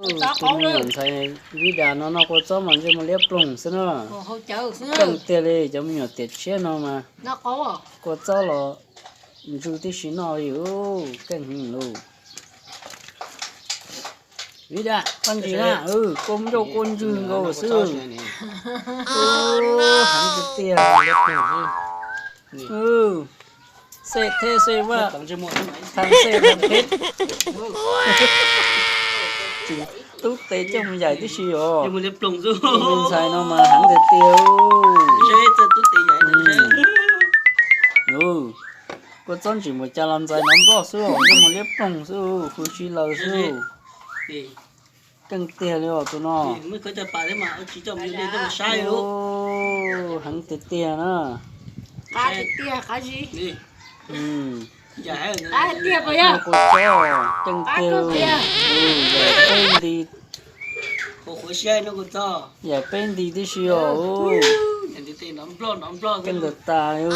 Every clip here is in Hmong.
Tus me nyuam ntxhais Vib Das no noj kua txob mas ntsej muag liab ploog xwb na. Keej tiag li, cov me nyuam tiam tshiab no mas kua txob los ntsw tib si noj li, keej heev lauj. Vib Das, koj ntsis na, kua ncauj kua ntswg nkaus xwb. Heev tiag tiag. Xej theb xej vaj, thaj xej thaj peb, tub tes coj mus yaim tib si os. Tus me ntxhais no mas heev tiag tiag. Kua txob ntsim mus cas los ntxais nov nploj xwb os, ntsej muag liab ploog xwb, hws si laws xwb. Keej tiag li os tus no. Heev tiag tiag na. Kua txob keej tiag, yaim peb nti, yaim peb nti tib si os. Keej ntawd tas li.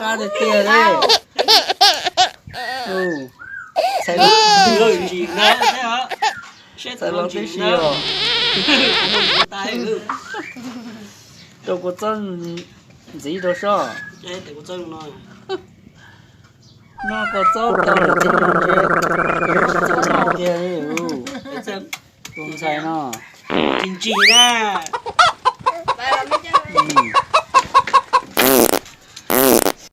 Qab tiag tiag li. Txhais los tib si os. Rau kua txob ntxiv rau soj. Noj kua txob tau lawm thiaj noj kiag li.